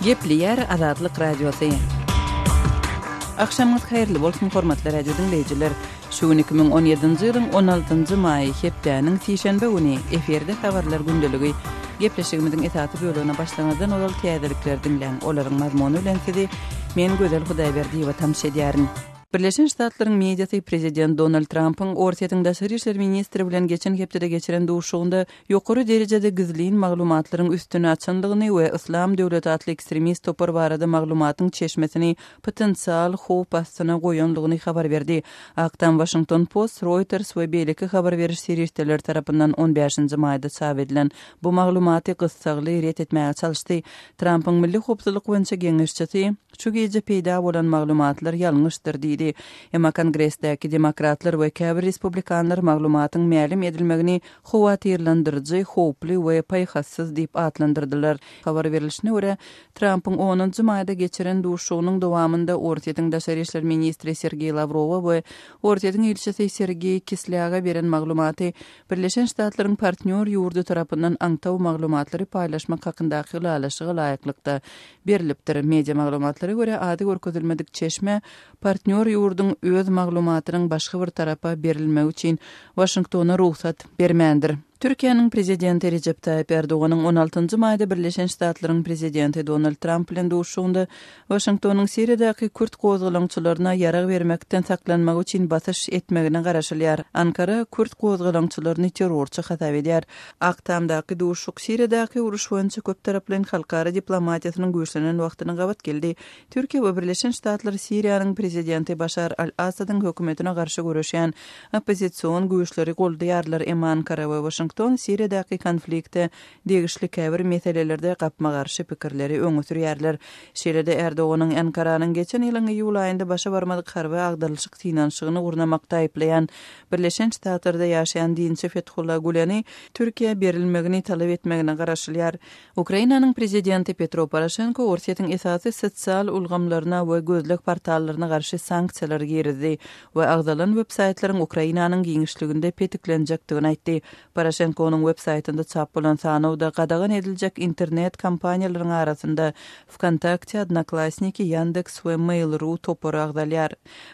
Gepleýär Azatlyk Radiosy. Agşamyňyz haýyrly bolsun, hormatly radio diňleýjiler! Şu gün 2017-nji ýylyň 16-njy maýy, hepdäniň sişenbe güni, efirde Habarlar gündeligi. Gepleşigimiziň esasy bölegine başlamazdan ozal täzelikleri diňläň. Olaryň mazmuny bilen sizi men Gözel Hudaýberdiýewa tanyş edýärin. Birleşen Ştatlaryň mediasy prezident Donald Trampyň Orsýetiň daşary işler ministri bilen geçen hepdede geçiren duşuşygynda ýokary derejede gizlin maglumatlaryň üstüni açandygyny we Yslam döwleti atly ekstremist topar barada maglumatyň çeşmesini potensial howp astyna goýandygyny habar berdi. Ak Tam Waşington Post, Reuters we beýleki habar beriş serişdeleri tarapyndan on bäşinji maýda çap edilen bu maglumaty gyssagly ret etmäge çalyşdy. Trampyň milli howpsuzlyk boýunça geňeşçisi, Şu gije peýda bolan maglumatlar ýalňyşdyr diýdi. Emma Kongresdäki demokratlar we käbir respublikanlar maglumatyň mälim edilmegini howatyrlandyryjy, howply we paýhassyz diýip atlandyrdylar. Habar berlişine görä, Trampyň onunjy maýda geçiren duşuşygynyň dowamynda Orsýetiň daşary işler ministri Sergeý Lawrowa we Orsýetiň ilçisi Sergeý Kislýaga beren maglumaty Birleşen Ştatlaryň partnýor ýurdy tarapyndan aňtaw maglumatlary paýlaşmak hakyndaky ylalaşyga laýyklykda berlipdir. Media maglumatlara görä, ady görkezilmedik çeşme partnýor ýurduň öz maglumatynyň başga bir tarapa berilmegi üçin Waşingtona rugsat bermändir. Türkiýäniň Prezidenti Rejep Taýyp Erdoganyň on altynjy maýda Birleşen Ştatlaryň Prezidenti Donald Tramp bilen duşuşygynda Waşingtonyň Siriýadaky kürt gozgalaňçylaryna ýarag bermekden saklanmagy üçin basyş etmegine garaşylýar. Ankara kürt gozgalaňçylaryny terrorçy hasap edýär. Ak Tamdaky duşuşyk Siriýadaky uruş boýunça köptaraplaýyn halkara diplomatiýasynyň güýçlenen wagtyna gabat geldi. Türkiýe we Birleşen Ştatlar Siriýanyň prezidenti Başar al-Assadyň hökümetine garşy göreşýän oppozision güýçleri goldaýarlar, emma Ankara we Waşington Siriýadaky konflikte degişli käbir meselelerde gapma-garşy pikirleri öňe sürýärler. Şeýle-de Erdoganyň Ankaranyň geçen ýylyň iýul aýynda başa barmadyk harby agdarylyşyk synanyşygyny gurnamakda aýyplaýan Birleşen Ştatlarda ýaşaýan dinçi Fethullah Güleni Türkiýä berilmegini talap etmegine garaşylýar. Ukrainanyň prezidenti Petro Poroşenko Orsýetiň esasy sosial ulgamlaryna we gözleg portallaryna garşy sanksiýalary girizdi we agzalan websaýtlaryň Ukrainanyň giňişliginde petiklenjekdigini aýtdy. Poroşenkonyň websaýtynda çap bolan sanawda gadagan ediljek internet kompaniýalaryň arasynda Wkontakte, Odnoklassniki, Ýandeks we Mail.ru topary agzalýar.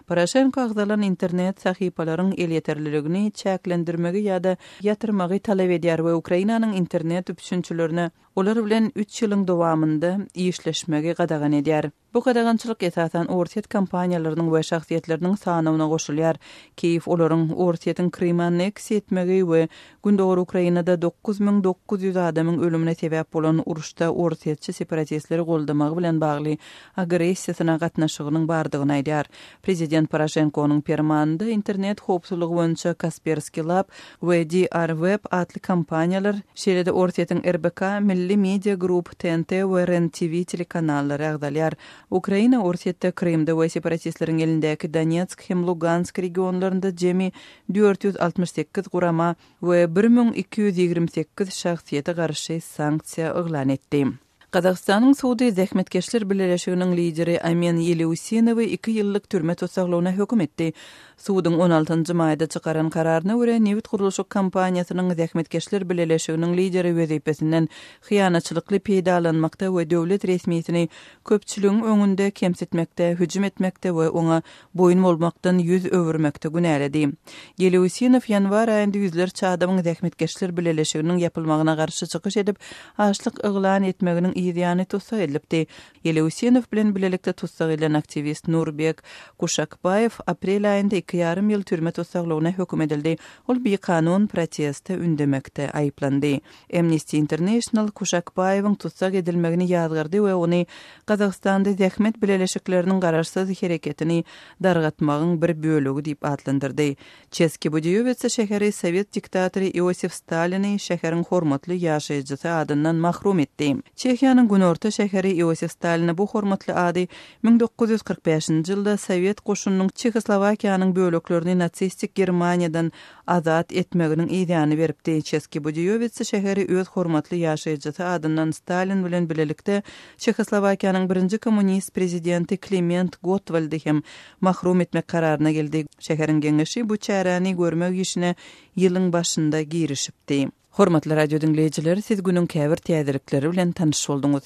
Poroşenko agzalan internet sahypalaryň elýeterliligini çäklendirmegi ýa-da ýatyrmagy talap edýär we Ukrainanyň internet üpjünçilerine olar bilen üç ýylyň dowamynda işleşmegi gadagan edýär. Bu gadagançylyk esasan orsýet kompaniýalarynyň we şahsyýetleriniň sanawyna goşulýar. Kiýew olaryň Orsýetiň Krymy anneksiýa etmegi we gündogar Ukrainada 9900 adamyň ölümine sebäp bolan uruşda orsýetçi separatistleri goldamagy bilen bagly agressiýasyna gatnaşygynyň bardygyny aýdýar. Prezident Poroşenkonyň permanynda internet howpsuzlygy boýunça Kaspersky Lab we DR Web atly kompaniýalar, şeýle-de Orsýetiň RBK, Milli Media Group, TNT we Ren TV telekanallary agzalýar. Ukraina Orsýetde, Krymda we separatistleriň elindäki Donetsk hem Lugansk regionlarynda jemi 468 gurama we 1228 şahsyýete garşy sanksiýa yglan etdi. Gazagystanyň sudy Zähmetkeşler bileleşiginiň lideri Amen Ýeleusinowy iki ýyllyk türme tussaglygyna höküm etdi. Suduň on altynjy maýda çykaran kararyna görä, nebit gurluşyk kompaniýasynyň Zähmetkeşler bileleşiginiň lideri wezipesinden hyýanatçylykly peýdalanmakda we döwlet resmisini köpçüligiň öňünde kemsitmekde, hüjüm etmekde we oňa boýun bolmakdan ýüz öwürmekde günäledi. Ýeleusinow ýanwar aýynda ýüzlerçe adamyň Zähmetkeşler bileleşiginiň ýapylmagyna garşy çykyş edip, açlyk yglan etmeginiň yz ýany tussag edilipdi. Ýeleusinow bilen bilelikde tussag edilen aktiwist Nurbek Kuşakbaýew aprel aýynda iki ýarym ýyl türme tussaglygyna höküm edildi. Ol bikanun proteste ündemekde aýyplandy. Amnesty International Kuşakbaýewiň tussag edilmegini ýazgardy we ony Gazagystanda zähmet bileleşikleriniň garaşsyz hereketini dargatmagyň bir bölegi diýip atlandyrdy. Çeski Budeýowitsa şäheri sowet diktatory Iosif Stalini şäheriň hormatly ýaşaýjysy adyndan mahrum etdi. Çehiýanyň günorta şäheri Iosif Staline bu hormatly ady 1945-nji ýylda sowet goşunynyň Çehoslowakiýanyň böleklerini nasistik Germaniýadan azat etmeginiň yzýany beripdi. Çeski Budeýowitsa şäheri öz hormatly ýaşaýjysy adyndan Stalin bilen bilelikde Çehoslowakiýanyň birinji kommunist prezidenti Kliment Gottwaldy hem mahrum etmek kararyna geldi. Şäheriň geňeşi bu çäräni görmek işine ýylyň başynda girişipdi. Hormatly radio diňleýjiler, siz günüň käbir täzelikleri bilen tanyş bolduňyz.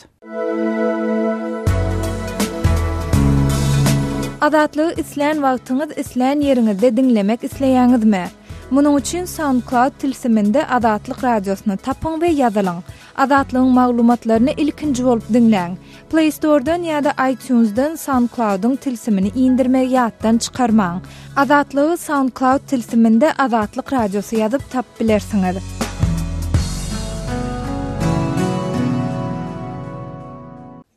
Azatlygy islän wagtyňyz, islän ýeriňizde diňlemek isleýäňizmi? Munuň üçin SoundCloud tilsiminde Azatlyk Radiosyny tapyň we ýazylyň. Azatlygyň maglumatlaryny ilkinji bolup diňläň. Play Store-dan ýa-da iTunes-dan SoundCloud-yň tilsimini indirmegi ýatdan çykarmaň. Azatlygy SoundCloud tilsiminde Azatlyk Radiosy ýazyp tapyp bilersiňiz.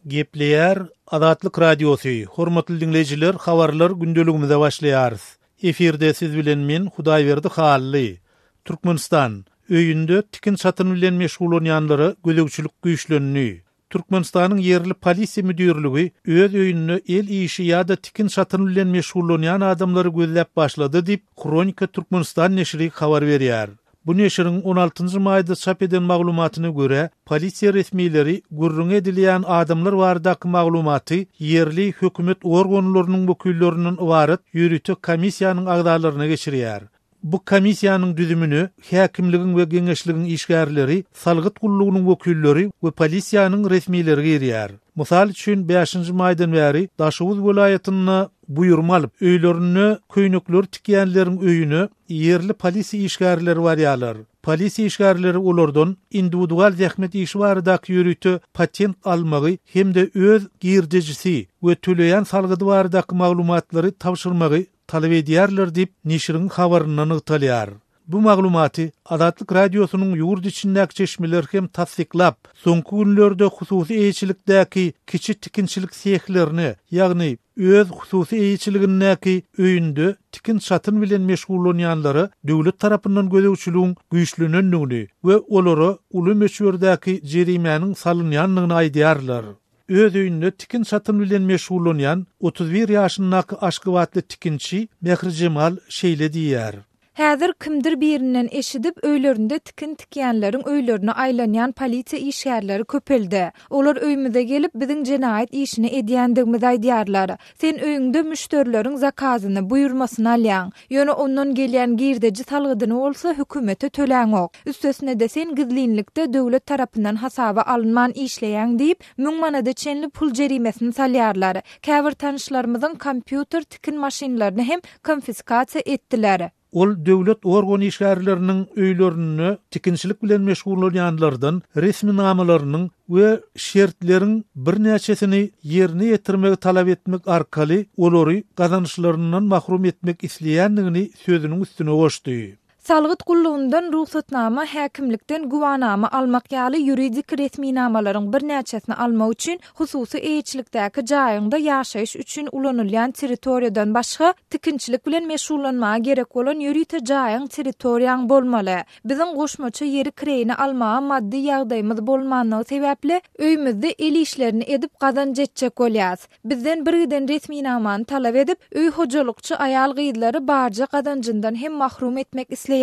Gepleýär Azatlyk Radiosy, Hormatly diňleýjiler, habarlar gündeligimize başlaýarys. Efirde siz bilen men Hudaýberdi Hally. Türkmenistan, öýünde tikin-çatyn bilen meşgullanýanlara gözegçilik güýçlendi. Türkmenistanyň ýerli polisiýa müdirligi öz öýünde el işi ýa-da tikin-çatyn bilen meşgullanýan adamlary gözläp başlady diýip, Hronika Türkmenistan neşiri habar berýär. Bu neşiriň on altynjy maýda çap eden maglumatyna görä, polisiýa resmileri gürrüňi edilýän adamlar baradaky maglumaty ýerli hökümet organlarynyň wekillerinden ybarat ýörite komissiýanyň agzalaryna geçirýär. Bu komissiýanyň düzümine häkimligiň we geňeşligiň işgärleri, salgyt gullugynyň wekilleri we polisiýanyň resmileri girýär. Mysal üçin, bäşinji maýdan bäri Daşoguz welaýatynda buýurma alyp, öýlerinde köýnekleri tikýänleriň öýüne ýerli polisiýa işgärleri barýarlar. Polisiýa işgärleri olardan indiwidual zähmet işi baradaky ýörite patent almagy hem-de öz girdejisi we töleýän salgydy baradaky maglumatlary tabşyrmagy talap edýärler diýip, neşiriň habarynda nygtalýar. Bu maglumaty Azatlyk Radiosynyň ýurt içindäki çeşmeleri hem tassyklap, soňky günlerde hususy eýeçilikdäki kiçi tikinçilik sehlerine, ýagny öz hususy eýeçiligindäki öýünde tikin-çatyn bilen meşgullanýanlara döwlet tarapyndan gözegçiligiň güýçlenendigini we olara uly möçberdäki jerimäniň salynýandygyny aýdýarlar. Öz öýünde tikin-çatyn bilen meşgullanýan 31 ýaşyndaky aşgabatly tikinçi Mährijemal şeýle diýýär. Häzir kimdir birinden eşidip, öýlerinde tikin tikýänleriň öýlerine aýlanýan polisiýa işgärleri köpeldi. Olar öýümize gelip, biziň jenaýat işini edýändigimizi aýdýarlar. Sen öýüňde müşderileriň zakazyny, buýurmasyny alýaň. Ýöne ondan gelýän girdeji salgydyny bolsa hökümete töläňok. Üstesine-de sen gizlinlikde döwlet tarapyndan hasaba alynman işleýäň diýip, müň manada çenli pul jerimesini salýarlar. Käbir tanyşlarymyzyň kompýuter, tikin maşynlaryny hem konfiskasiýa etdiler. Ol döwlet organ işgärleriniň öýlerinde tikinçilik bilen meşgullanýanlardan resminamalarynyň we şertleriň birnäçesini ýerine ýetirmegi talap etmek arkaly olary gazançlaryndan mahrum etmek isleýändigini sözüniň üstüne goşdy. Salgyt gullugyndan rugsatnama, häkimlikden güwanama almak ýaly ýuridik resminamalaryň birnäçesini almak üçin hususy eýeçilikdäki jaýyňda ýaşaýyş üçin ulanylýan territoriýadan başga, tikinçilik bilen meşgullanmaga gerek bolan ýörite jaýyň, territoriýaň bolmaly. Biziň goşmaça ýeri kireýine almaga maddy ýagdaýymyz bolmanlygy sebäpli, öýümizde el işlerini edip gazanç etjek bolýas. Bizden birgiden resminamany talap edip, öý hojalykçy aýal-gyzlary barja gazanjyndan hem mahrum etmek isleýärler.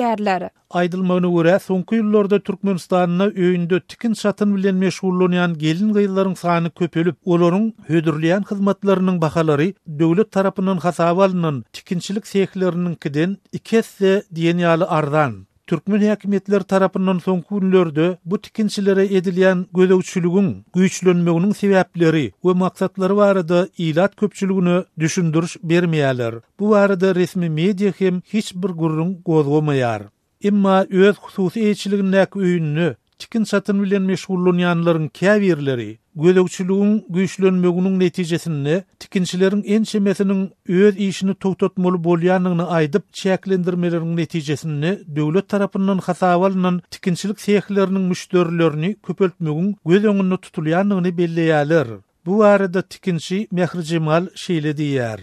Aýdylmagyna görä, soňky ýyllarda Türkmenistanda öýünde tikin-çatyn bilen meşgullanýan gelin-gyzlaryň sany köpelip, olaryň hödürleýän hyzmatlarynyň bahalary döwlet tarapyndan hasaba alnan tikinçilik sehleriniňkiden iki esse diýen ýaly arzan. Türkmen häkimiýetleri tarapyndan soňky günlerde bu tikinçilere edilýän gözegçiligiň güýçlenmeginiň sebäpleri we maksatlary barada ilat köpçüligine düşündiriş bermeýärler. Bu barada resmi media hem hiç bir gürrüň gozgamaýar. Emma öz hususy eýeçiligindäki öýünde tikin-çatyn bilen meşgullanýanlaryň käbirleri gözegçiligiň güýçlenmeginiň netijesinde tikinçileriň ençemesiniň öz işini togtatmaly bolýandygyny aýdyp, çäklendirmeleriň netijesinde döwlet tarapyndan hasaba alnan tikinçilik sehleriniň müşderilerini köpeltmegiň göz öňünde tutulýandygyny belleýärler. Bu barada tikinçi Mährijemal şeýle diýýär.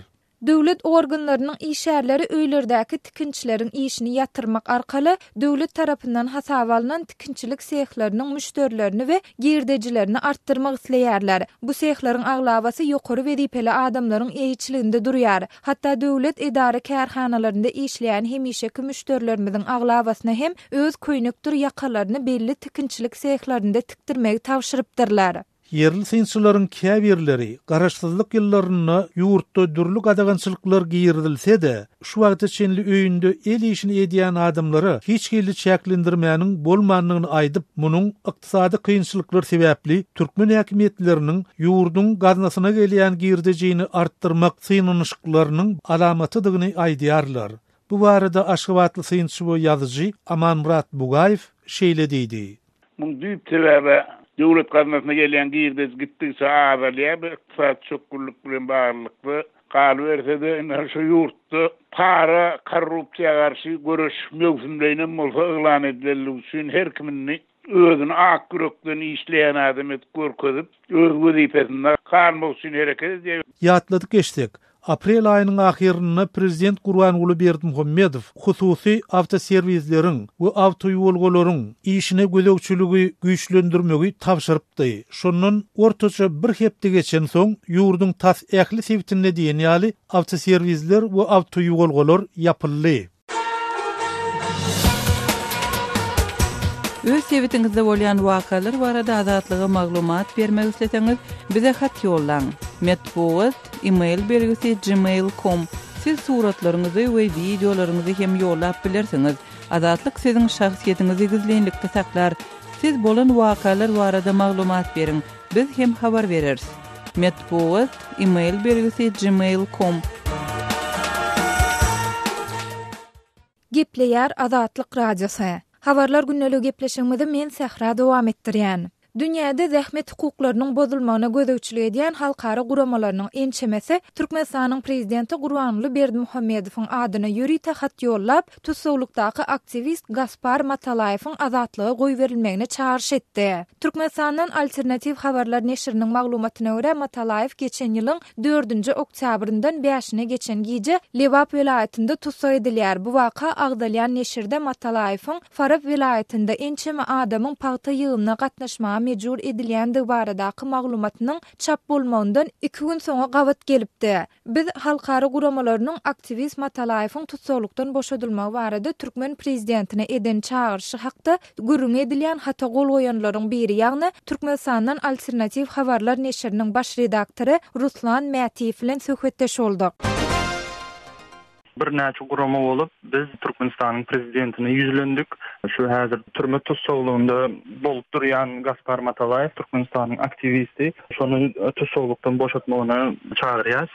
Döwlet organlarynyň işgärleri öýlerdäki tikinçileriň işini ýatyrmak arkaly döwlet tarapyndan hasaba alnan tikinçilik sehleriniň müşderilerini we girdejilerini artdyrmak isleýärler. Bu sehleriň aglabasy ýokary wezipeli adamlaryň eýeçiliginde durýar. Hatda döwlet edara-kärhanalarynda işleýän hemişeki müşderilerimiziň aglabasyna hem öz köýnekdir ýakalaryny belli tikinçilik sehlerinde tikdirmegi tabşyrypdyrlar. Ýerli synçylaryň käbirleri garaşsyzlyk ýyllarynda ýurtda dürli gadagançylyklar girizilse-de, şu wagta çenli öýünde el işini edýän adamlara hiç hili çäklendirmäniň bolmandygyny aýdyp, munuň ykdysady kynçylyklar sebäpli türkmen häkimiýetleriniň ýurduň gaznasyna gelýän girdejini artdyrmak synanyşyklarynyň alamatydygyny aýdýarlar. Bu barada aşgabatly synçy we ýazyjy Amanmyrat Bugaýew şeýle diýdi. Muň düýp sebäbi döwlet gaznasyna gelýän girdeji gitdigiçe azalýar, bu ykdysady çökgünlik bilen baglylykda galyberse-de, indi şu ýurtda para, korrupsiýa garşy göreş möwsümleýinem bolsa yglan edilenligi üçin her kim indi özüni ak ýürekden işleýän adam edip görkezip, öz wezipesinde galmak üçin hereket edýär. Ýatladyp geçsek, Aprel aýynyň ahyrynda prezident Gurbanguly Berdimuhamedow hususy awtoserwisleriň we awtoýuwalgalaryň işine gözegçiligi güýçlendirmegi tabşyrypdy. Şondan ortaça bir hepde geçensoň, ýurduň tas ähli sebitinde diýen ýaly awtoserwisler we awtoýuwalgalar ýapyldy. Öz sebitiňizde bolýan wakalar barada Azatlyga maglumat bermek isleseňiz, bize hat ýollaň. Metbugat, e-mail belgisi gmail com. Siz suratlaryňyzy we wideolaryňyzy hem ýollap bilersiňiz. Azatlyk siziň şahsyýetiňizi gizlinlikde saklar. Siz bolan wakalar barada maglumat beriň, biz hem habar bereris. Metbugat, e-mail belgisi gmail com. Gepleýär Azatlyk Radiosy. Habarlar gündeligi gepleşigimizi men Sähra dowam etdirýän. Dünýäde zähmet hukuklarynyň bozulmagyna gözegçilik edýän halkara guramalarynyň ençemesi Türkmenistanyň prezidenti Gurbanguly Berdimuhamedowyň adyna ýörite hat ýollap, tussaglykdaky aktiwist Gaspar Matalaýewiň azatlyga goýberilmegine çagyryş etdi. Türkmenistandan Alternatiw habarlar neşiriniň maglumatyna görä, Matalaýew geçen ýylyň dördünji oktýabryndan bäşine geçen gije Lebap welaýatynda tussag edilýär. Bu waka agzalýan neşirde Matalaýewiň Farap welaýatynda ençeme adamyň pagta ýygymyna gatnaşmaga mejbur edilýändigi baradaky maglumatynyň çap bolmagyndan iki gün soňa gabat gelipdi. Biz halkara guramalarynyň aktiwist Matalaýewiň tussaglykdan boşadylmagy barada türkmen prezidentine eden çagyryşy hakda gürrüňi edilýän hata gol goýanlaryň biri, ýagny Türkmenistandan Alternatiw habarlar neşiriniň baş redaktory Ruslan Mätiýew bilen söhbetdeş bolduk. Birnäçe gurama bolup, biz Türkmenistanyň Prezidentine ýüzlendik. Şu häzir türme tussaglygynda bolup durýan Gaspar Matalaýew, Türkmenistanyň aktiwisti, şony tussaglykdan boşatmagyna çagyrýas.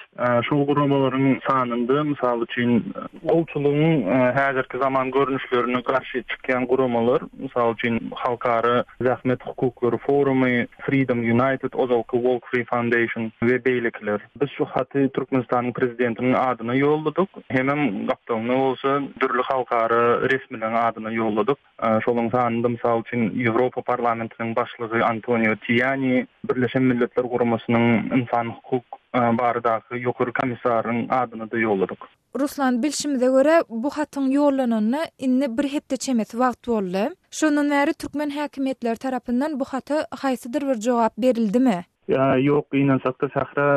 Şu guramalaryň sanynda, mysal üçin, gulçulygyň häzirki zaman görnüşlerine garşy çykýan guramalar, mysal üçin, Halkara zähmet hukuklary forumy, Freedom United, ozalky Walk Free Foundation we beýlekiler. Biz şu haty Türkmenistanyň Prezidentiniň adyna ýolladyk, hemem gapdalynda bolsa dürli halkara resmileriň adyna ýolladyk. Şolaryň sanynda, mysal üçin, Ýewropa Parlamentiniň başlygy Antonio Tiýani, Birleşen Milletler Guramasynyň ynsan hukuk baradaky ýokary komissaryň adyna-da ýolladyk. Ruslan, bilşimize görä, bu hatyň ýollananyna indi bir hepde çemesi wagt boldy. Şondan bäri türkmen häkimiýetleri tarapyndan bu hata haýsydyr bir jogap berildimi? Ýok, gynansakda Sähra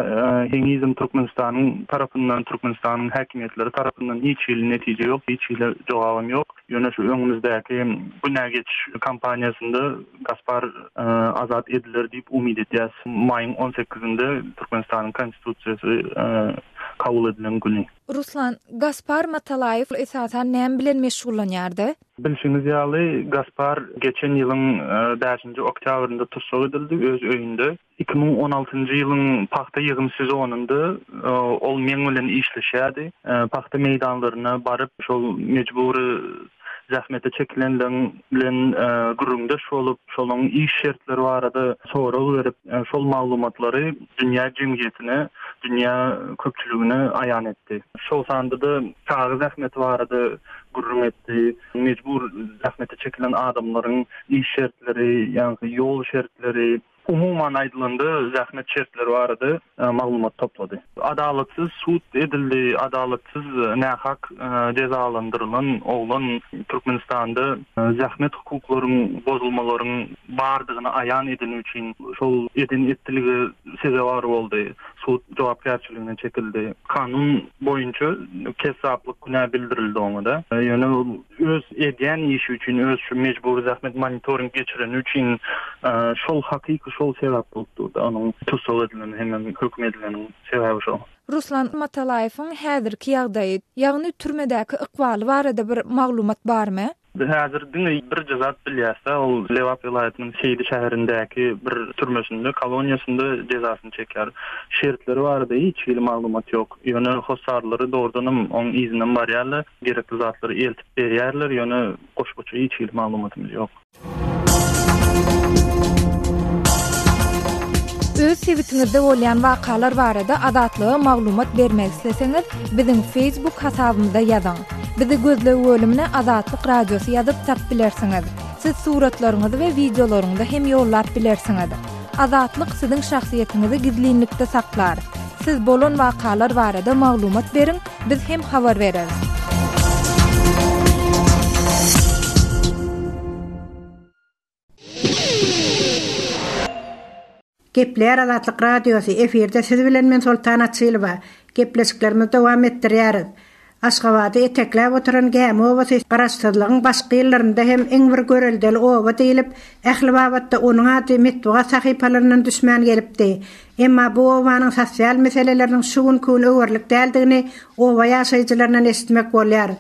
henizem Türkmenistanyň tarapyndan, Türkmenistanyň häkimiýetleri tarapyndan hiç hili netije ýok, hiç hili jogabam ýok. Ýöne şu öňümizdäki günä geçiş kampaniýasynda Gaspar azat ediler diýip umyt edýäs. Maýyň on sekizinde Türkmenistanyň Konstitusiýasy kabul edilen güni. Ruslan, Gaspar Matalaýew esasan näme bilen meşgullanýardy? Bilşiňiz ýaly, Gaspar geçen ýylyň bäşinji oktýabrynda tussag edildi, öz öýünde. 2016-njy ýylyň pagta ýygym sezonynda ol meň bilen işleşýärdi. Pagta meýdanlaryna baryp, şol mejbury zähmete çekilenleň bilen gürrüňdeş bolup, şolaryň iş şertleri barada sorag berip, şol maglumatlary dünýä jemgyýetine, dünýä köpçüligine aýan etdi. Şol sanda-da çaga zähmeti barada gürrüň etdi. Mejbur zähmete çekilen adamlaryň iş şertleri, ýagny ýol şertleri, umuman aýdylanda zähmet şertleri barada maglumat toplady. Adalatsyz sud edildi, adalatsyz nähak jezalandyrylan oglan Türkmenistanda zähmet hukuklaryň bozulmalaryň bardygyny aýan edeni üçin şol eden-etdilige sezewar boldy. sud jogapkärçiligine çekildi. Kanun boýunça kessaplyk günä bildirildi oňa-da. Ýöne ol öz edýän işi üçin, öz şu mejbury zähmet monitoring geçireni üçin şol hakyky şol sebäp bolup durdy. Onuň tussag edileni hemem höküm edileniniň sebäbi şol. Ruslan Matalaýewiň häzirki ýagdaýy, ýagny türmedäki ykbaly barada bir maglumat barmy? Biz häzir diňe birje zat bilýäs-de, ol Lebap welaýatynyň Seýdi şäherindäki bir türmesinde, koloniýasynda jezasyny çekýär. Şertleri barada hiç hili maglumat ýok. Ýöne hossarlary dogrudanam oň yzyndan barýarlar, gerekli zatlary eltip berýärler, ýöne goşmaça hiç hili maglumatymyz ýok. Öz sebitiňizde bolýan wakalar barada Azatlyga maglumat bermek isleseňiz, biziň Facebook hasabymyza ýazyň. Bizi gözleg bölümine Azatlyk Radiosy ýazyp tap bilersiňiz. Siz suratlaryňyzy we wideolaryňyzy hem ýollap bilersiňiz. Azatlyk siziň şahsyýetiňizi gizlinlikde saklar. Siz bolan wakalar barada maglumat beriň, biz hem habar bereris. Gepleýär Azatlyk Radiosy, efirde siz bilen men Soltan Açylowa. Gepleşiklerimizi dowam etdirýäris. Aşgabady etekläp oturan Gämi obasy Garaşsyzlygyň başky ýyllarynda hem iň bir göreldeli oba diýlip, ähli babatda onuň ady metbugat sahypalaryndan düşmän gelipdi. Emma bu obanyň sosial meseleleriniň şu günki gün öwerlik däldigini oba ýaşaýjylaryndan eşitmek bolýar.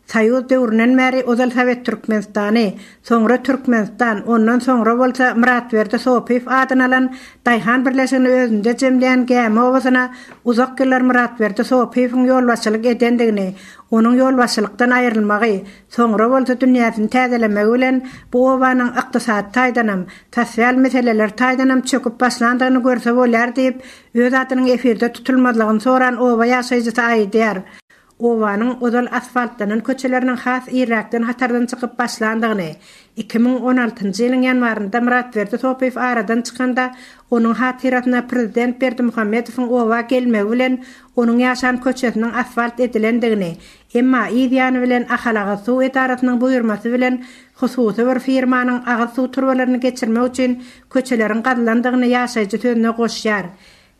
Soýuz döwründen bäri ozal Sowet Türkmenistany, soňra Türkmenistan, ondan soňra bolsa Myratberdi Sopyýew adyny alan daýhan birleşigini özünde jemleýän Gämi obasyna uzak ýyllar Myratberdi Sopyýewiň ýolbaşçylyk edendigini, onuň ýolbaşçylykdan aýrylmagy, soňra bolsa dünýäsini täzelemegi bilen bu obanyň ykdysady taýdanam, sosial meseleler taýdanam çöküp başlandygyny görse bolýar diýip, öz adynyň efirde tutulmazlygyny soran oba ýaşaýjysy aýdýar. Obanyň ozal asfaltlanan köçeleriniň has irräkden hatardan çykyp başlandygyny, 2016-njy ýylyň ýanwarynda Myratberdi Sopyýew aradan çykanda, onuň hatyrasyna prezident Berdimuhamedowyň oba gelmegi bilen onuň ýaşan köçesiniň asfalt edilendigini, emma yz ýany bilen Ahalagyzsuw edarasynyň buýurmasy bilen hususy bir firmanyň agyz suw turbalaryny geçirmek üçin köçeleriň gazylandygyny ýaşaýjy sözüne goşýar.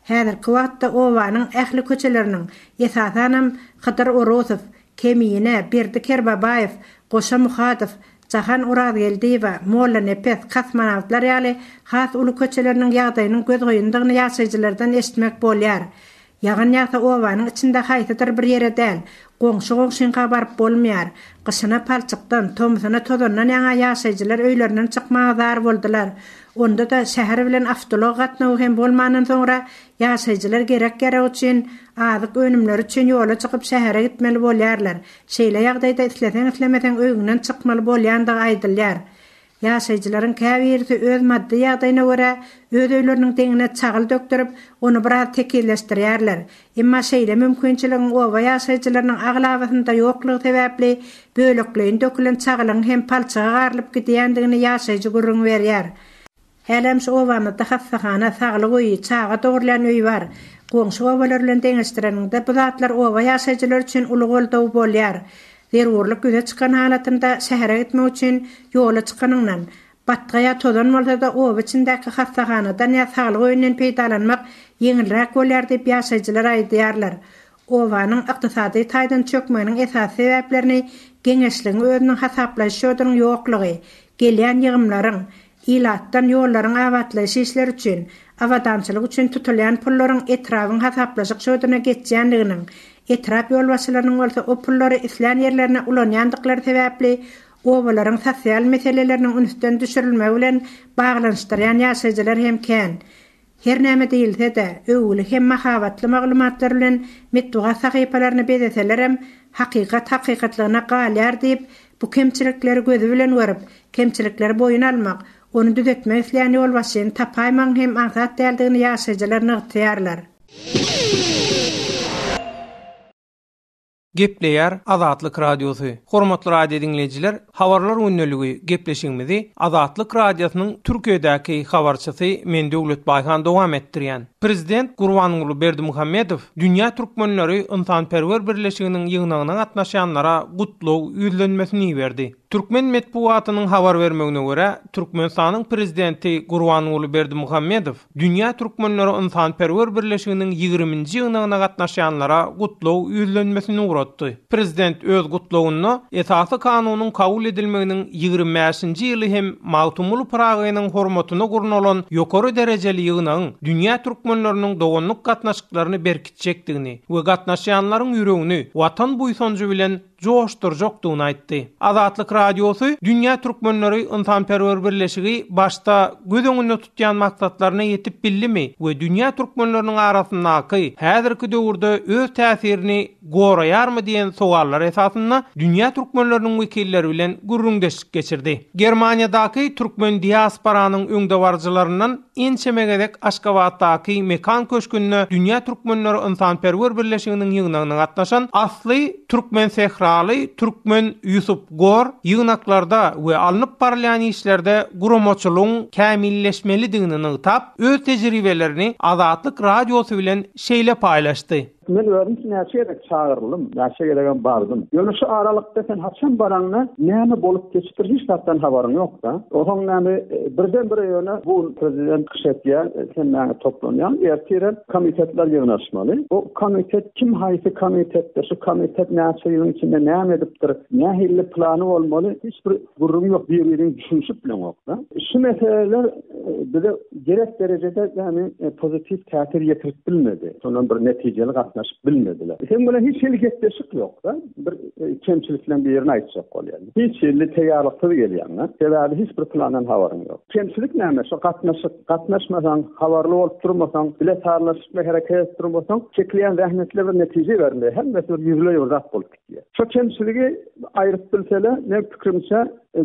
Häzirki wagtda obanyň ähli köçeleriniň, esasanam, Hydyr Orusow, Kemine, Berdi Kerbabaýew, Goşa Muhadow, Jahan Orazgeldiýewa, Mollanepes, Kosmonawtlar ýaly has uly köçeleriniň ýagdaýynyň gözgynydygyny ýaşaýjylardan eşitmek bolýar. Ýagyn ýagsa obanyň içinde haýsydyr bir ýere däl, goňşy-goňşyňka baryp bolmaýar. Gyşyna palçykdan, tomusyna tozandan ýaňa ýaşaýjylar öýlerinden çykmaga zar boldular. Onda-da şäher bilen awtoulag gatnawy hem bolmandan soňra ýaşaýjylar gerek-ýarak üçin, azyk önümleri üçin ýola çykyp şähere gitmeli bolýarlar. Şeýle ýagdaýda isleseň-islemeseň öýüňden çykmaly bolýandygy aýdylýar. Ýaşaýjylaryň käbirisi öz maddy ýagdaýyna görä, öz öýleriniň deňine çagyl dökdürip, ony biraz tekizleşdirýärler. Emma şeýle mümkinçiligiň oba ýaşaýjylarynyň aglabasynda ýoklugy sebäpli, bölekleýin dökülen çagylyň hem palçyga garylyp gidýändigini ýaşaýjy gürrüň berýär. Hälem şu obamyzda hassahana, saglyk öýi, çaga dogrulýan öý bar. Goňşy obalar bilen deňeşdireniňde bu zatlar oba ýaşaýjylary üçin uly goldaw bolýar. Zerurlyk ýüze çykan halatynda şähere gitmek üçin ýola çykanyňdan, batga ýa tozan bolsa-da oba içindäki hassahanadan ýa saglyk öýünden peýdalanmak ýeňilräk bolýar diýip ýaşaýjylar aýdýarlar. Obanyň ykdysady taýdan çökmeginiň esasy sebäplerini geňeşligiň özüniň hasaplaýyş şodunyň ýoklugy, gelýän ýygymlaryň, ilatdan ýollaryň abatlaýyş işleri üçin, abadançylyk üçin tutulýan pullaryň etrabyň hasaplaşyk şoduna geçýändiginiň, etrap ýolbaşçylarynyň bolsa o pullary islän ýerlerine ulanýandyklary sebäpli obalaryň sosial meseleleriniň ünsden düşürilmegi bilen baglanyşdyrýan ýaşaýjylar hem kän. Her näme diýilse-de, öwgüli hem mahabatly maglumatlar bilen metbugat sahypalaryny bezeselerem, hakykat hakykatlygyna galýar diýip, bu kemçilikleri gözi bilen görüp, kemçilikleri boýun almak, ony düzetmek isleýän ýolbaşçyny tapaýmagyň hem aňsat däldigini ýaşaýjylar nygtaýarlar. Gepleýär Azatlyk Radiosy. Hormatly radio diňleýjiler, Habarlar gündeligi gepleşigimizi Azatlyk Radiosynyň Türkiýedäki habarçysy men Döwlet Baýhan dowam etdirýän. Prezident Gurbanguly Berdimuhamedow Dünýä türkmenleri ynsanperwer birleşiginiň ýygnagyna gatnaşýanlara gutlag ýüzlenmesini iberdi. Türkmen metbugatynyň habar bermegine görä, Türkmenistanyň Prezidenti Gurbanguly Berdimuhamedow Dünýä türkmenleri ynsanperwer birleşiginiň ýigriminji ýygnagyna gatnaşýanlara gutlag ýüzlenmesini ugratdy. Prezident öz gutlagynda Esasy Kanunyň kabul edilmeginiň 25-nji ýyly hem Magtymguly Pyragynyň hormatyna gurnalan ýokary derejeli ýygnagyň dünýä türkmenleriniň doganlyk gatnaşyklaryny berkitjekdigini we gatnaşýanlaryň ýüregini Watan buýsanjy bilen joşdurjakdygyny aýtdy. Azatlyk Radiosy, Dünýä türkmenleri ynsanperwer birleşigi başda göz öňünde tutýan maksatlaryna ýetip bildimi we dünýä türkmenleriniň arasyndaky häzirki döwürde öz täsirini goraýarmy diýen sowallar esasynda dünýä türkmenleriniň wekilleri bilen gürrüňdeşlik geçirdi. Germaniýadaky türkmen diasporanyň öňdebaryjylaryndan ençeme gezek Aşgabatdaky Mekan köşgünde Dünýä türkmenleri ynsanperwer birleşiginiň ýygnagyna gatnaşan asly türkmensähraly türkmen Ýusup Gor ýygnaklarda we alnyp barylýan işlerde guramaçylygyň kämilleşmelidigini nygtap, öz tejribelerini Azatlyk Radiosy bilen şeýle paýlaşdy. Men özüm näçe gezek çagyryldym, näçe gezegem bardym. Ýöne şu aralykda sen haçan baraňda näme bolup geçipdir hiç zatdan habaryň ýok-da. Ohaň näme birden-bire ýöne bu prezident çykyş etýär, hemmäňiz toplanýaň, ertirem komitetler ýygnaşmaly. Bu komitet kim haýsy komitetde, şu komitet näçe ýylyň içinde näme edipdir, nähili plany bolmaly hiç bir gürrüň ýok, bir-biriňi düşünişip bileňok-da. Şu meseleler bize gerek derejede ýagny pozitiw täsir ýetirip bilmedi. Şondan bir netijeli gatnaşyp bilmediler. Seň bilen hiç hili gepleşik ýok-da. Bir kemçilikleň birini aýtjak bolýan. Hiç hili taýýarlyksyz gelýäň-de. Sebäbi hiç bir plandan habaryň ýok. Kemçilik näme? Şo gatnaşyk. Gatnaşmasaň, habarly bolup durmasaň, bile sazlaşykly hereket edip durmasaň, çekilýän zähmetler bir netije bermeýär. Hemmesi bir ýüzleý bir zat bolup gidýär. Şo kemçiligi aýryp bilseler, meň pikirimçe,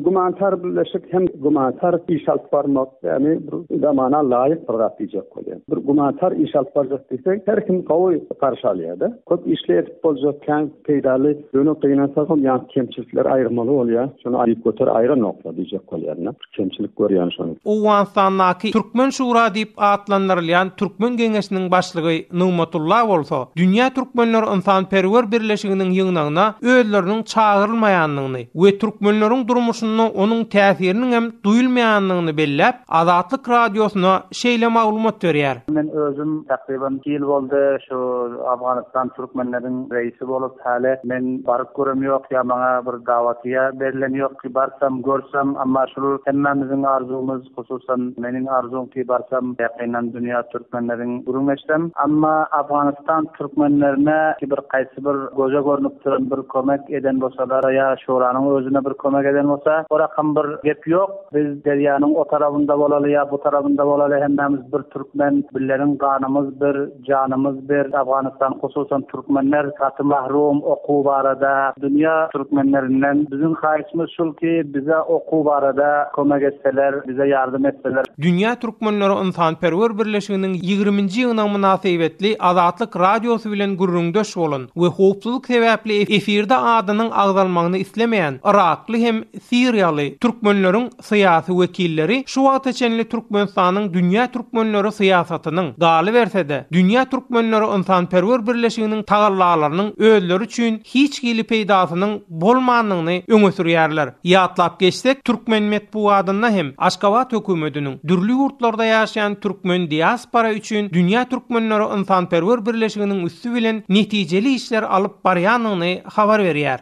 Gumanitar birleşik hem gumanitar iş alyp barmak, ýagny bir zamana laýyk bir zat diýjek bolýan. Bir gumanitar iş alyp barjak diýseň, her kim gowy garşy alýar-da. Köp işli edip boljak, kän peýdaly, ýöne gynansagam ýaňky kemçilikleri aýyrmaly bolýar. Şony aýyp göter aýranoklar diýjek bolýan-da. Bir kemçilik görýän şony. Owganystandaky Türkmen şura diýip atlandyrylýan Türkmen geňeşiniň başlygy Nygmatulla bolsa, Dünýä türkmenleri ynsanperwer birleşiginiň ýygnagyna özleriniň çagyrylmaýandygyny we türkmenleriň durmuşynda onuň täsiriniň hem duýulmaýandygyny belläp, Azatlyk Radiosyna şeýle maglumat berýär. Men özüm takryban iki ýyl boldy şu Afganystan türkmenleriň reisi bolup häli men baryp görem ýok ýa maňa bir dawatýa berlen ýok ki barsam görsem amma şul hemmämiziň arzuwymyz hususan meniň arzuwym ki barsam ýakyndan dünýä türkmenleriň gürrüň etsem amma Afganystan türkmenlerine ki bir kaýsy bir göze görnüp duran bir kömek eden bolsalar ýa şuranyň özüne bir kömek eden bolsa o rakam bir gep ýok. Biz derýanyň o tarabynda bolaly ýa bu tarabynda bolaly hemmämiz bir türkmen, billeriň ganymyz bir, janymyz bir. Afganystan hususan türkmenler gaty mahrum okuw barada dünýä türkmenlerinden. Biziň haýyşymyz şul ki bize okuw barada kömek etseler, bize ýardam etseler. Dünýä türkmenleri ynsanperwer birleşiginiň ýigriminji ýygnagy mynasybetli Azatlyk Radiosy bilen gürrüňdeş bolan we howpsuzlyk sebäpli efirde adynyň agzalmagyny islemeýän yrakly hem Siriýaly türkmenleriň syýasy wekilleri şu wagta çenli Türkmenistanyň dünýä türkmenleri syýasatynyň, galyberse-de, Dünýä türkmenleri ynsanperwer birleşiginiň tagallalarynyň özleri üçin hiç hili peýdasynyň bolmandygyny öňe sürýärler. Ýatlap geçsek, türkmen metbugatynda hem Aşgabat hökümetiniň dürli ýurtlarda ýaşaýan türkmen diaspora üçin Dünýä türkmenleri ynsanperwer birleşiginiň üsti bilen netijeli işler alyp barýandygyny habar berýär.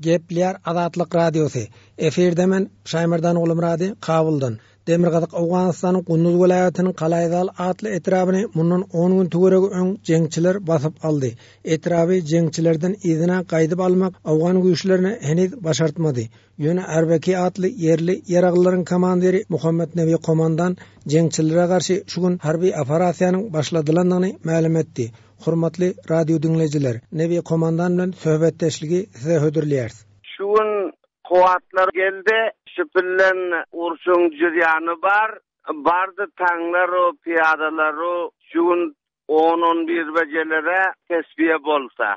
Gepleýär Azatlyk Radiosy, Efirde men, Şaýmerdan Gulumyrady, Kabuldan. Demirgazyk Owganystanyň Gunduz welaýatynyň Kalaýzal atly etrabyny mundan on gün töweregi öň jeňçiler basyp aldy. Etraby jeňçilerden yzyna gaýdyp almak owgan güýçlerine heniz başartmady. Ýöne Arbeki atly ýerli ýaraglylaryň komandiri Muhammet Nebi Komandan jeňçilere garşy şu gün harby operasiýanyň başladylandygyny mälim etdi. Hormatly radio diňleýjiler, Nebi Komandan bilen söhbetdeşligi size hödürleýäris. Şu gün kuwwatlar geldi. Şu pillen urşuň jürýany bar. Bardy taňlar-u, pyýadalar-u şu gün on-on bir bejelere tesbiýe bolsa.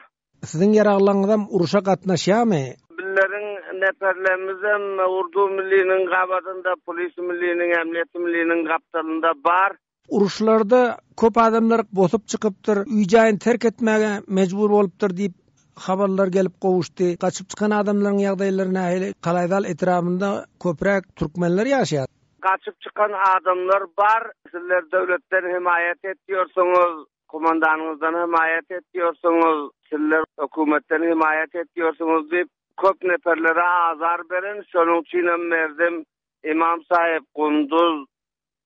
Siziň ýaraglaryňyzam urşa gatnaşýarmy? Bizleriň neperlerimizem Urdu milliniň gabadynda, polis milliniň, emniýeti milliniň gapdalynda bar. Uruşlarda köp adamlar bosup çykypdyr, öý-jaýyny terk etmäge mejbur bolupdyr diýip. habarlar gelip gowuşdy. Gaçyp çykan adamlaryň ýagdaýlary nähili? Kalaýzal etrabynda köpräk türkmenler ýaşaýar. Gaçyp çykan adamlar bar. Sizler döwletden hemaýat etýorsiňiz, komandanyňyzdan hemaýat etýorsiňiz, sizler hökümetden hemaýat etýorsiňiz diýip, köp neperlere azar beren. Şonuň üçinem Merdem Imam Saýyp, Gunduz,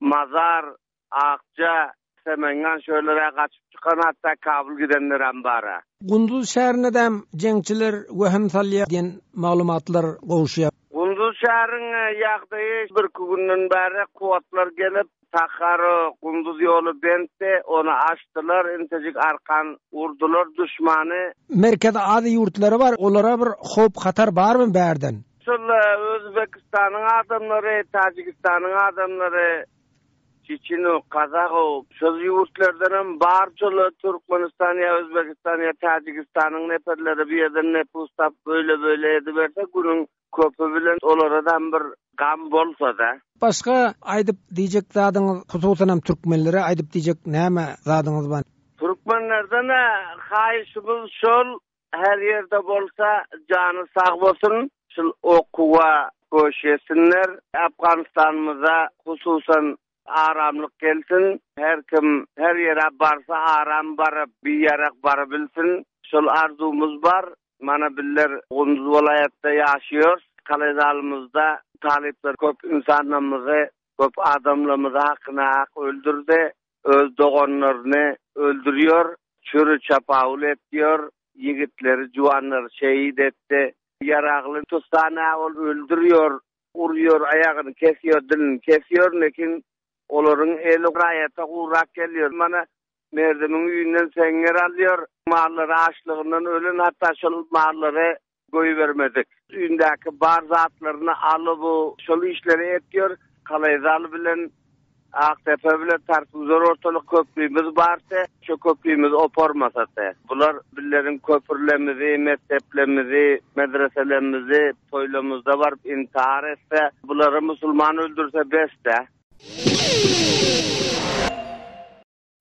Mazar, Akja, Semengan şöýleräk gaçyp çykan hatda Kabul gidenlerem bara. Gunduz şäherine-däm jeňçiler wehim salýar diýen maglumatlar gowuşýar. Gunduz şäheriň ýagdaýy birki günden bäri kuwwatlar gelip, Taharo, Gunduz ýoly bentdi, ony açdylar, intejik arkan urdular duşmany. Merkezi Aziýa ýurtlary bar, olara bir howp-hatar barmy bärden? Şol Özbekistanyň adamlary, Täjigistanyň adamlary Çeçeno, Kazaho, şol ýurtlardanam bar şol Türkmenistan ýa Özbegistan ýa Täjigistanyň neperleri bir ýerden nepus tapyp öýle-beýle ediberse günüň köpi bilen olaradam bir gam bolsa-da. Başga aýdyp diýjek zadyňyz hususanam türkmenlere aýdyp diýjek näme zadyňyz bar? Türkmenlerden-ä haýyşymyz şol her ýerde bolsa jany sag bolsun şul okuwa göçesinler Afganistanymyza hususan aramlyk gelsin her kim her ýere barsa aram baryp biýarak barybilsin şol arzuwymyz bar mana bizler Gunduz welaýatda ýaşaýors Kalaýzalymyzda talyplar köp ynsanlarymyzy köp adamlarymyzy hakyna hak öldürdi öz doganlaryny öldürýär, çüri çapawul etýär, ýigitleri, juwanlary şehit etdi. Ýaragly tutsa-nä ol öldürýär, urýar, aýagyny kesýär, dilini kesýär, lekin olaryň eli raýata gurak gelýär. Mana Merdemiň öýünden seňňer alýar, mallary açlygyndan ölen, hatda şol mallary goýbermedik. Öýündäki bar zatlaryny alyp, şol işleri etýär. Kalaýzal bilen Akdepe bilen Tartgüzer ortalyk köprimiz bardy. Şo köprimiz oparmasady. Bular bizleriň köprülerimizi, mekdeplerimizi, medreselerimizi toýlamyzda baryp intihar etse, bulary musulman öldürse bes-dä.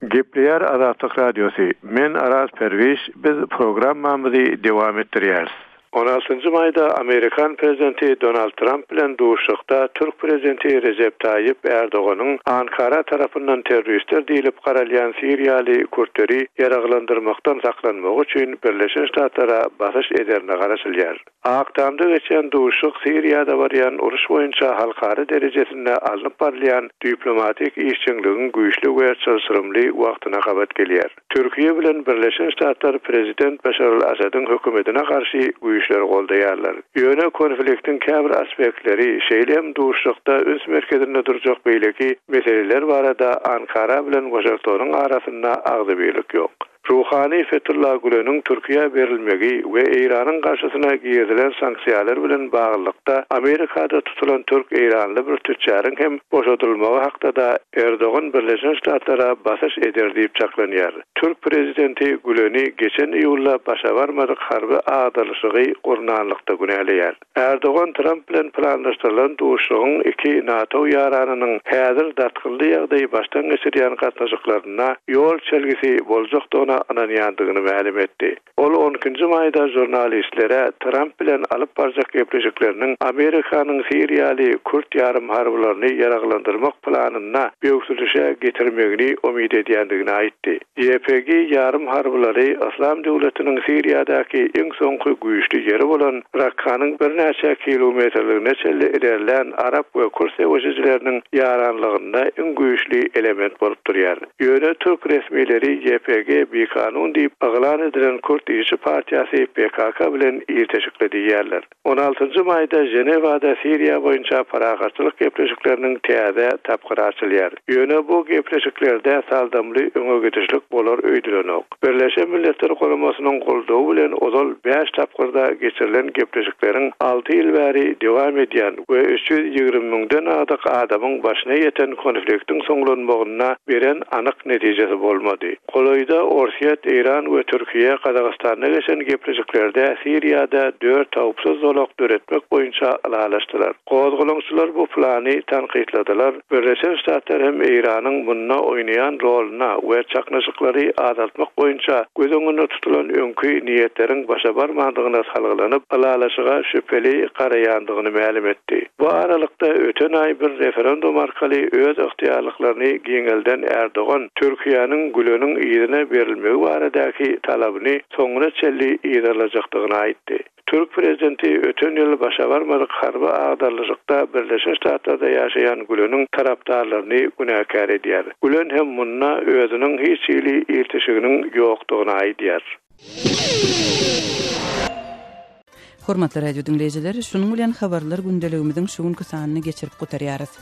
Gepleýär Azatlyk Radiosy, Men Araz Perwiş, biz programmamyzy dowam etdirýäris. On altynjy maýda amerikan prezidenti Donald Tramp bilen duşuşykda türk prezidenti Rejep Taýyp Ärdoganyň Ankara tarapyndan terroristler diýlip garalýan siriýaly kürtleri ýaraglandyrmakdan saklanmagy üçin Birleşen Ştatlara basyş ederine garaşylýar. Ak Tamda geçýän duşuşyk Siriýada barýan uruş boýunça halkara derejesinde alnyp barylýan diplomatik işjeňligiň güýçli we çylşyrymly wagtyna gabat gelýär. Türkiýe bilen Birleşen Ştatlar prezident Başar al-Asadyň hökümetine garşy güýçleri goldaýarlar. Ýöne konfliktiň käbir aspektleri, şeýle hem duşuşykda üns merkezinde durjak beýleki meseleler barada Ankara bilen Waşingtonyň arasynda agzybirlik ýok. Ruhany Fetullah Güleniň Türkiýä berilmegi we Eýranyň garşysyna girizilen sanksiýalar bilen baglylykda Amerikada tutulan türk-eýranly bir tüçjaryň hem boşadylmagy hakda-da Erdogan Birleşen Ştatlara basyş eder diýip çaklanýar. Türk prezidenti Güleni geçen iýulda başa barmadyk harby agdarylyşygy gurnanlykda günäleýär. Erdogan Tramp bilen planlaşdyrylan duşuşygyň iki NATO ýaranynyň häzir dartgynly ýagdaýy başdan geçirýän gatnaşyklarynda ýol çelgisi boljakdygyna ynanýandygyny mälim etdi. Ol on ikinji maýda žurnalistlere Tramp bilen alyp barjak gepleşikleriniň Amerikanyň siriýaly kürt ýarymharbylaryny ýaraglandyrmak planynda böwsülişe getirmegini umyt edýändigini aýtdy. YPG ýarym harbylary Yslam döwletiniň Siriýadaky iň soňky güýçli ýeri bolan Rakkanyň birnäçe kilometrligine çenli ilerlän arap we kürt söweşijileriniň ýaranlygynda iň güýçli element bolup durýar. Ýöne türk resmileri YPG bikanun diýip yglan edilen kürt işçi partiýasy PKK bilen ilteşikli diýýärler. On altynjy maýda Ženewada Siriýa boýunça parahatçylyk gepleşikleriniň täze tapgyry açylýar. Ýöne bu gepleşiklerde saldamly öňe gidişlik bolar öýdülenok. Birleşen Milletler Guramasynyň goldawy bilen ozal bäş tapgyrda geçirilen gepleşikleriň alty ýyl bäri dowam edýän we 320 müňden agdyk adamyň başyna ýeten konfliktiň soňlanmagynda beren anyk netijesi bolmady. Golaýda Orsýet. Orsýet, Eýran we Türkiýe Gazagystanda geçen gepleşiklerde Siriýada dört howpsuz zolak döretmek boýunça ylalaşdylar. Gozgalaňçylar bu plany tankytladylar, Birleşen Ştatlar hem Eýranyň munda oýnaýan roluna we çaknyşyklary azaltmak boýunça göz öňünde tutulan öňki niýetleriň başa barmandygyna salgylanyp, ylalaşyga şübheli garaýandygyny mälim etdi. Bu aralykda, öten aý bir referendum arkaly öz ygtyýarlyklaryny giňelden Erdogan Türkiýäniň Güleniň yzyna berilmegi baradaky talabyny soňuna çenli yzarlajakdygyny aýtdy. Türk prezidenti öten ýyl başa barmadyk harby agdarlyşykda Birleşen Ştatlarda ýaşaýan Güleniň tarapdarlaryny günäkär edýär. Gülen hem munda özüniň hiç hili ilteşiginiň ýokdugyny aýdýar. Hormatly radio diňleýjiler, şunuň bilen habarlar gündeligimiziň şu günki sanyny geçirip gutarýarys.